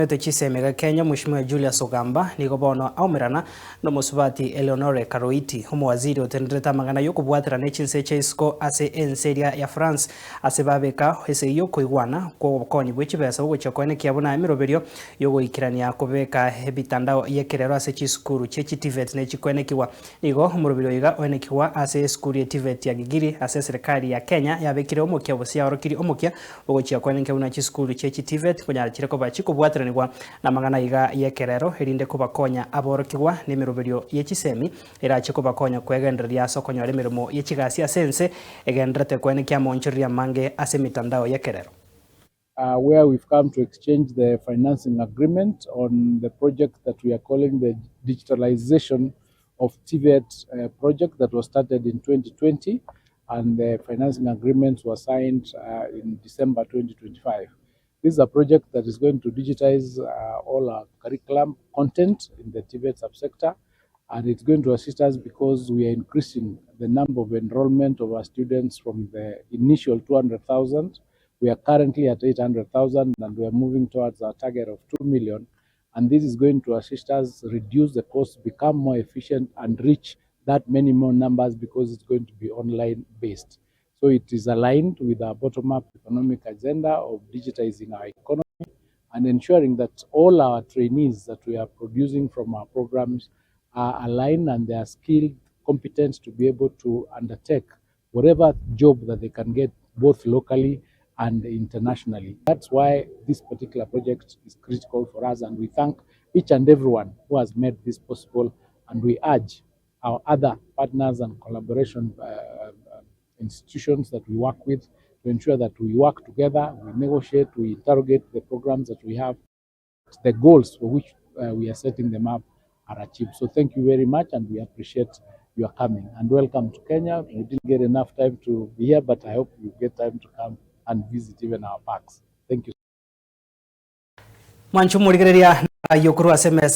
Otenenerete chisemi iga Kenya Mweshimiwa Julius Ogamba nigo bono aumerana nomosubati Eleonore Karoiti, omowaziri otenenerete amang'ana yokobwaterana echinse chia isiko ase ense eria ya France ase babeka esegi yokoigwana kwobokonyi bwe chibesa bogochia koenekia buna emeroberio yogoikerania kobeka emitandao yekerero ase chisukuru chie chiTVET nechikoenekigwa. Nigo omorobiri oiga oenekigwa ase esukuru ye TVET ya Gigiri ase eserekari ya Kenya yabekire omokia gose yaorokirie omokia ogochia koenenkia buna chisukuru chie chiTVET nkonyara chire koba chikobwateranigwa namang'ana aiga yekerero erinde kobakonya aborokigwa nemeroberio ye chisemi erache kobakonya kwegendereria ase okonyora emeremo ye chigasi ase ense egendererete koenekia amaonchoreria amange ase emitandao yekerero. Where we've come to exchange the financing agreement on the project that we are calling the digitalization of TVET project that was started in 2020 and the financing agreements were signed in December 2025. This is a project that is going to digitize all our curriculum content in the TVET subsector and it's going to assist us because we are increasing the number of enrollment of our students from the initial 200,000. We are currently at 800,000 and we are moving towards our target of 2 million. And this is going to assist us reduce the cost, become more efficient and reach that many more numbers because it's going to be online based. So it is aligned with our bottom-up economic agenda of digitizing our economy and ensuring that all our trainees that we are producing from our programs are aligned and they are skilled, competent to be able to undertake whatever job that they can get both locally and internationally. That's why this particular project is critical for us and we thank each and everyone who has made this possible and we urge our other partners and collaboration institutions that we work with to ensure that we work together, we negotiate, we interrogate the programs that we have, the goals for which we are setting them up are achieved. So thank you very much and we appreciate your coming and welcome to Kenya. We didn't get enough time to be here, but I hope you get time to come and visit even our parks. Thank you. Mwanche omorigereria ayio korwa ase emesa.